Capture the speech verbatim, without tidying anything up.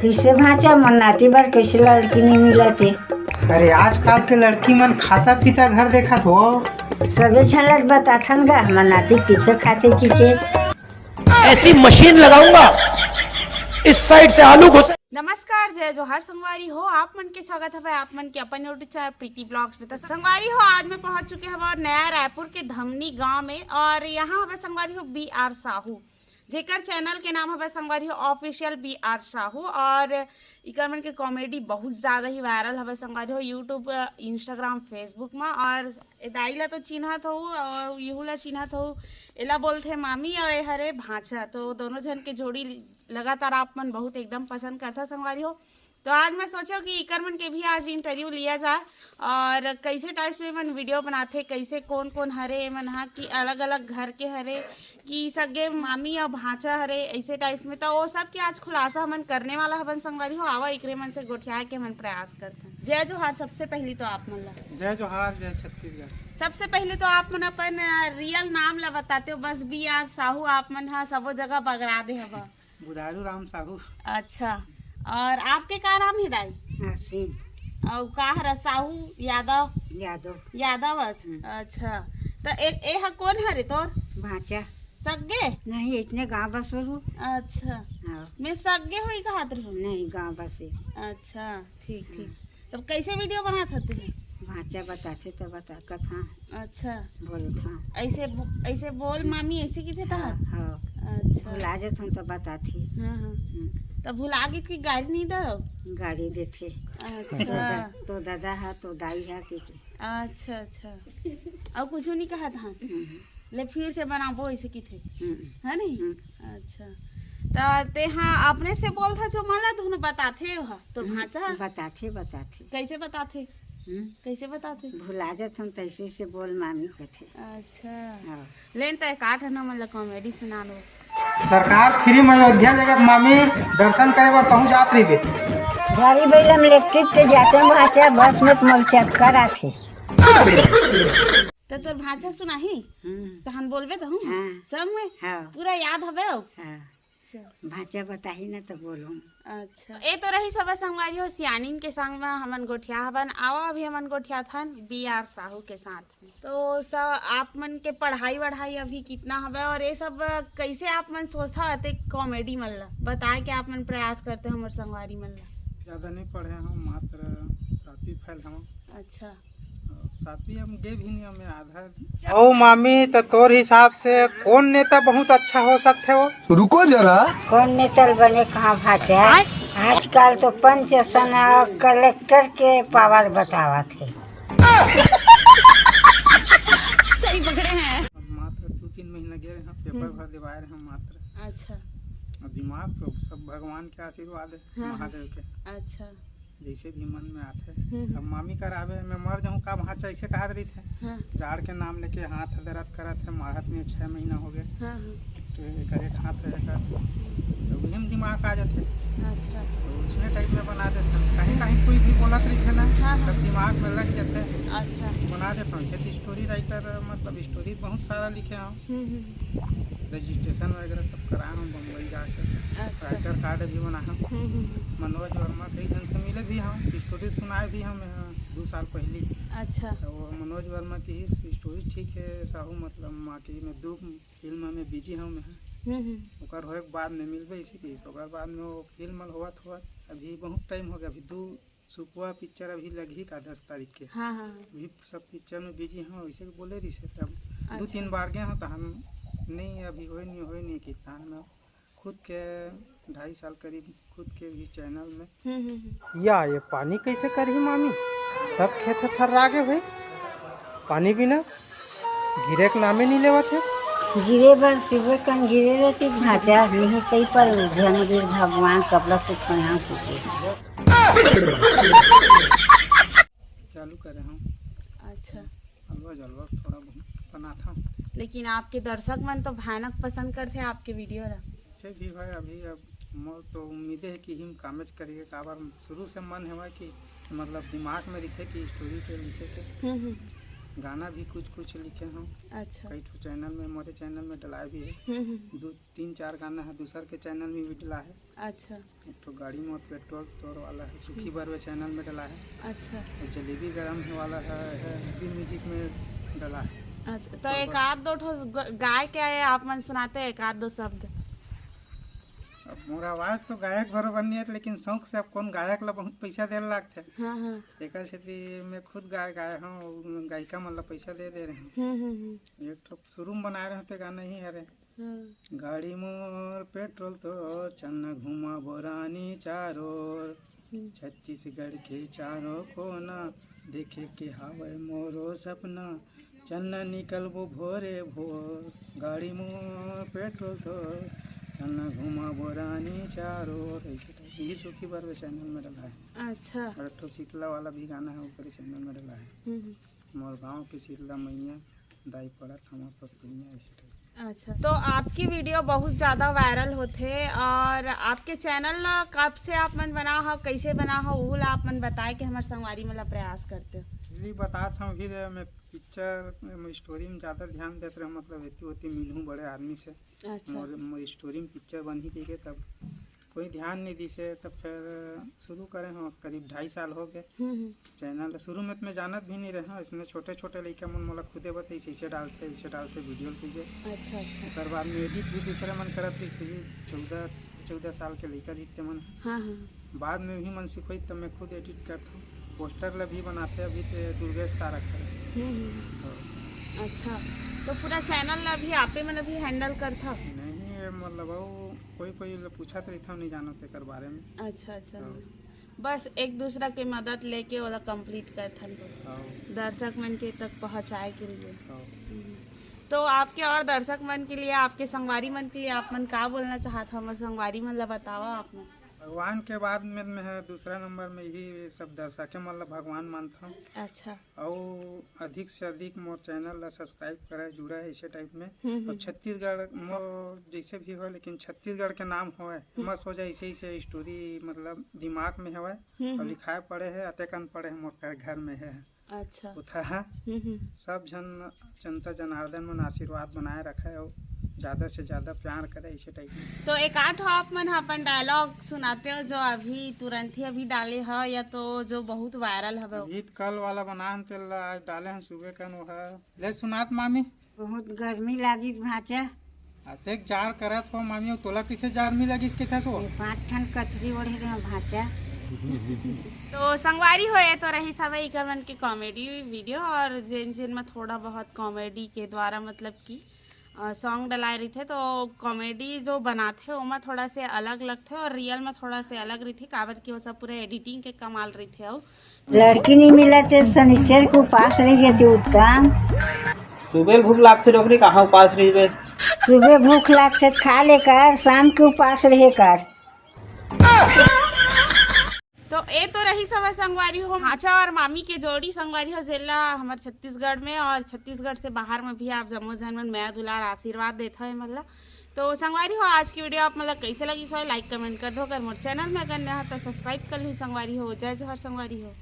कइसे भांचा, मोर नाती बर कइसे लड़की नइ मिलत हे? अरे, आजकल के लड़की मन खाता पीता घर देखत हो। सबे झन ल बताथन गा, हमर नाती पीछे खाथे कहिके। ऐसी मशीन लगाऊंगा, इस साइड से आलू घुस नमस्कार, जय जोहार संगवारी हो, आप मन के स्वागत हवय आप मन के अपन YouTube चैनल प्रीति ब्लॉग्स में। तो संगवारी हो, आज मैं पहुंच चुके हवय नया रायपुर के धमनी गांव में और यहां हवय संगवारी हो बी आर साहू, जेकर चैनल के नाम हवय संगवारी हो ऑफिशियल बी आर साहू। और इकर मन के कॉमेडी बहुत ज्यादा ही वायरल हवय संगवारी हो YouTube, अ, Instagram, Facebook में। और ए दाई ला तो चिन्हत हो और इहू ला चिन्हत हो, एला बोलथे मामी और ए हरे भांचा। तो दोनों झन के जोड़ी लगातार आप मन बहुत एकदम पसंद करथा संगवारी हो। तो आज मैं सोचो कि इकर मन के भी आज इंटरव्यू लिया जाए और कैसे टाइप से मन वीडियो बनाथे, कैसे कौन कौन हरे मन हा कि अलग अलग घर के हरे कि सगे मामी और भांचा हरे, ऐसे टाइप में। तो वो सब के आज खुलासा हमन करने वाला हवन संगवारी हो। आवा एकरे मन से गोठियाए के हमन प्रयास करथन। जय जोहार। सबसे पहली तो आप मन ला जय जोहार, जय छत्तीसगढ़। सबसे पहले तो आप मन अपन रियल नाम ला बताते हो, बस बी आर साहू आप मन हा सबो जगह बगरा दे हवा। बुधारू राम साहू। अच्छा, और आपके का नाम हे दाई? हाँ, सिंह। और का हरा साहू यादव? यादव। यादव अच-, हम्म। अच्छा, तो ए, ए हा कौन हरे तोर? भांचा। सग्गे? नहीं, इतने गांव बसर हूँ। अच्छा, हाँ। मैं सग्गे होई कहत रहूँ। नहीं, गांव बसे। अच्छा, ठीक ठीक। तब कैसे वीडियो बनात हते हैं? भांचा बताथे तो बता कथा। अच्छा। बोलथा। ऐसे बो-, ऐसे बोल मामी, ऐसे की देता हाँ, है? हाँ। अच्छा। भुला जथन तो बताथे। हाँ, हाँ। हम्म। तब भुला गे कि गारी नहीं दो? गारी देथे। अच्छा। तो दा-, तो दादा हा, तो दाई हा के, के। अच्छा, अच्छा। और कुछ नहीं कहा था? हम्म। ले फिर से बनाबो ऐसे की थे। हम्म। है नहीं? हम्म। अच्छा। त ते हाँ अपने से बोलथा जो मन ला दुनो बताथे हा, तो हम्म, भांचा? बताथे, बताथे। कैसे बताथे? हम्म। कैसे बताथे? भुला जथन तैसे से बोल मामी कथे। अच्छा। हाँ। लेन त काट है ना, मतलब कॉमेडी सुना लो। सरकार फ्री में अयोध्या जगत मामी दर्शन करे बर पहुंच जात रहिबे। गाड़ी बैला में इलेक्ट्रिक के जाते भांचा, बस में तुम्हारे चक्कर आथे। तो तोर भांचा सुनाही? हम्म। तहन बोलबे तो हूँ? हाँ। सब में? हाँ। पूरा याद हवे हो? हाँ। अच्छा। भांचा बताही ना तो बोलूँ। अच्छा। ए तो रही सब संगवारी हो, सियानिन के संग में हमन गोठिया हवन। आवा अभी हमन गोठिया थन बी आर साहू के साथ में। तो स-, आप मन के पढ़ाई वढ़ाई अभी कितना हवे और ये सब कैसे आप मन सोचता हते कॉमेडी मन ला बताए के आप मन प्रयास करते हो हमर संगवारी मन ला? ज्यादा नहीं पढ़े हूँ, मात्र सातवीं फेल हूँ। अच्छा। सातवीं हम गे भी नहीं, हमें आधा। ओ मामी, तो तोर हिसाब से कौन नेता बहुत अच्छा हो सकथे वो? रुको जरा। कौन नेता ल बने कहाँ भांचा? आजकल तो पंच सन कलेक्टर के पावर बतावत हे। सही पकड़े हैं। मात्र दो तीन महीना गे रहे हैं, पेपर हम्म। भर देवाए रहे हैं मात्र। अच्छा। और दिमाग तो सब भगवान के आशीर्वाद है, हाँ, हाँ। महादेव के। अच्छा। जैसे भी मन में आथे। हम्म, हम्म। अब मामी कर आवे, मैं मर जाऊँ का भांचा, ऐसे कहत रहिथे। हाँ। जाड़ के नाम लेके हाथ दर्द करत है, मारत में छह महीना हो गए। हाँ, हाँ। तो एकर एक हाथ रहेगा, तो वही में दिमाग आ जाथे। अच्छा। तो उसने टाइप में बना देथे। कहीं कहीं कोई भी बोलत रहिथे ना, हाँ, हाँ। सब दिमाग में लग जाथे। अच्छा। बना देथे। वैसे तो स्टोरी राइटर, मतलब स्टोरी बहुत सारा लिखे हूँ। हम्म, हम्म। रजिस्ट्रेशन वगैरह सब कराए हूँ बम्बई जाके। अच्छा। राइटर कार्ड भी बनाए हूँ। हम्म, हम्म, हम्म। मनोज वर्मा कई झन से मिले भी हूँ, स्टोरी सुनाए भी हूँ मैं, हाँ, दो साल पहली। अच्छा। तो वो मनोज वर्मा की ही स्टोरी ठीक है, साहू मतलब माँ की, मैं दो फिल्म में बिजी हूँ मैं। हम्म, हम्म। ओकर होए के बाद में मिलबे इसी की, ओकर बाद में वो फिल्म होवत होवत अभी बहुत टाइम हो गया, अभी दो सुकवा पिक्चर अभी लगही का दस तारीख के। हाँ, हाँ, हाँ। अभी सब पिक्चर में बिजी हूँ, वैसे भी बोले रही से तब दो अच्छा। तीन बार गए हूँ तो हम नहीं, अभी होए नहीं, होए नहीं कि तहन खुद के ढाई साल करीब खुद के भी चैनल में। हम्म, हम्म, हम्म। या ये पानी कैसे करही मामी, सब खेत थर्रा गे भाई, पानी बिना गिरे के नामे नहीं लेवत है। गिरे बर सुबह कन गिरे रहती भांचा, नहीं कई पर झन गिर भगवान कपड़ा सुख पहना के। चालू करे हूँ। अच्छा। अलवा जलवा थोड़ा बहुत बनात हूँ। लेकिन आपके दर्शक मन तो भयानक पसंद करथे आपके वीडियो ला। से भी भाई अभी अब मोर तो उम्मीदे है कि हिम कामेज करिए, काबर शुरू से मन है कि मतलब दिमाग में रहिथे कि स्टोरी के लिखे के। हम्म, हम्म। गाना भी कुछ कुछ लिखे हूँ। अच्छा। कई ठो चैनल में, मोरे चैनल में डलाए भी है। हम्म हम्म। दो तीन चार गाना है दूसर के चैनल में भी डला है। अच्छा। एक ठो गाड़ी मोर पेट्रोल तोर वाला है, सुखी बर्वे चैनल में डला है। अच्छा। और जलेबी गरम है वाला है, है एस बी म्यूजिक में डला है। अच्छा, तो एक आध दो ठो ग- गाय के आए आप मन सुनाते, एक आध दो शब्द। अब मोर आवाज तो गायक बरोबर नहीं है, लेकिन शौक से अब कौन गायक ला बहुत पैसा देला लागथे, हाँ हाँ। तेकर सेती मैं खुद गाय गाए हूँ, गायिका मन ला पैसा दे दे रहे हूँ। हम्म हम्म हम्म। एक ठो शुरू में बनाए रहे थे गाना ही हरे। हाँ। गाड़ी मोर पेट्रोल तोर, चन्ना घुमा बोरानी चारोर, हम्म। छत्तीसगढ़ के चारों कोना, देखे के हावय मोरो सपना, चन्ना निकलबो भोरे भोर। गाड़ी मोर पेट्रोल तोर, चन्ना घुमा बोरानी चारोर, ऐसे टाइप। ये सुखी बर्वे चैनल में डला है। अच्छा। और एक ठो शीतला वाला भी गाना है, ओकरे चैनल में डला है। हम्म हम्म। मोर गाँव के शीतला मैया, दाई पड़त हमर पतुइया, ऐसे टाइप। अच्छा, तो आपकी वीडियो बहुत ज्यादा वायरल होथे और आपके चैनल ला कब से आप मन बना हो, कैसे बना हो, वो ला आप मन बताए के हमारे संगवारी मन ला प्रयास करते हो। ये बतात हूँ भी दे, मैं पिक्चर में स्टोरी में ज़्यादा ध्यान देत रहे, मतलब एती ओती मिलहूँ बड़े आदमी से। अच्छा। मोर मोर स्टोरी में पिक्चर बनही कहिके तब कोई ध्यान नहीं दिसे, तब फिर शुरू करे हूँ, करीब ढाई साल हो गए। हम्म हम्म। चैनल शुरू में तो मैं जानत भी नहीं रहे, इसने छोटे छोटे लइका मन मोला खुदे बताइस, ऐसे डालते, ऐसे डालते वीडियो कहिके। अच्छा अच्छा। ओकर बाद में एडिट भी दूसरे मन करत रहिस, वही चौदह चौदह साल के लइका रहिते मन। हाँ हाँ। बाद में भी मन सिखोई तब मैं खुद एडिट करता हूँ। पोस्टर ला भी बनाते, अभी तो दुर्गेश तारक है। हम्म हम्म। अच्छा, तो पूरा चैनल ला भी आपे मन अभी हैंडल करथा? नहीं, ये मतलब वो कोई कोई ला पूछत रहिता, नहीं जानो तेकर बारे में। अच्छा अच्छा। हाँ। बस एक दूसरा के मदद लेके ओला कंप्लीट करथन, हाँ। दर्शक मन के तक पहुँचाए के लिए। हाँ। तो आपके और दर्शक मन के लिए, आपके संगवारी मन के लिए आप मन का बोलना चाहत हो? हमर संगवारी मन ला बतावा आप मन। भगवान के बाद में मैं दूसरा नंबर में ही सब दर्शक मन ला भगवान मानता हूँ। अच्छा। और अधिक से अधिक मोर चैनल ला सब्सक्राइब करे, जुड़े ऐसे टाइप में। हम्म, हम्म। और छत्तीसगढ़ मोर जैसे भी हो, लेकिन छत्तीसगढ़ के नाम होए, फेमस हो जाए, ऐसे ऐसे स्टोरी मतलब दिमाग में हवय हम्म, और हम्म। लिखाए पड़े है, अतेकन पड़े है मोर घर में है। अच्छा। उठा है। हम्म, हम्म। सब झन जनता जनार्दन मन आशीर्वाद बनाए रखे और ज्यादा से ज्यादा प्यार करे, ऐसे टाइप में। तो एक आठ आप मन ह अपन डायलॉग सुनाते हो जो अभी तुरंत ही अभी डाले हो या तो जो बहुत वायरल हवे। अभी तो कल वाला बनान तेल आज डाले हैं सुबह कन, वो है। ले सुनात मामी। बहुत गर्मी लागिस भांचा। अतेक जाड़ करत हो मामी, अउ तोला किसे जाड़ में लगिस के थस वो? ये पांच ठन कथरी ओढ़े रहे भांचा। तो संगवारी हो, ये तो रही सब इकर मन के कॉमेडी वीडियो, और जिन जिन में थोड़ा बहुत कॉमेडी के द्वारा मतलब कि सॉन्ग डलाए रहिथे, तो कॉमेडी जो बनाथे ओमा थोड़ा से अलग लगथे और रियल में थोड़ा से अलग रहिथे, काबर कि वो सब पूरा एडिटिंग के कमाल रहिथे। अउ लड़की नहीं मिलत हे, शनिचर को उपास रह गए थे उत्तम। सुबह भूख लागथे डोकरी, कहाँ उपास रहिबे? सुबह भूख लागथे खा लेकर, शाम के उपास रहे कर। तो ए तो रही हवय संगवारी हो भांचा और मामी के जोड़ी संगवारी हो, जेला हमर छत्तीसगढ़ में और छत्तीसगढ़ से बाहर में भी आप जम्मो झन मन मया दुलार आशीर्वाद देत हवे मतलब। तो संगवारी हो, आज की वीडियो आप मतलब कैसे लगी सो लाइक कमेंट कर दो। अगर मोर चैनल में अगर नया हो तो सब्सक्राइब कर लो संगवारी हो। जय जोहार संगवारी हो।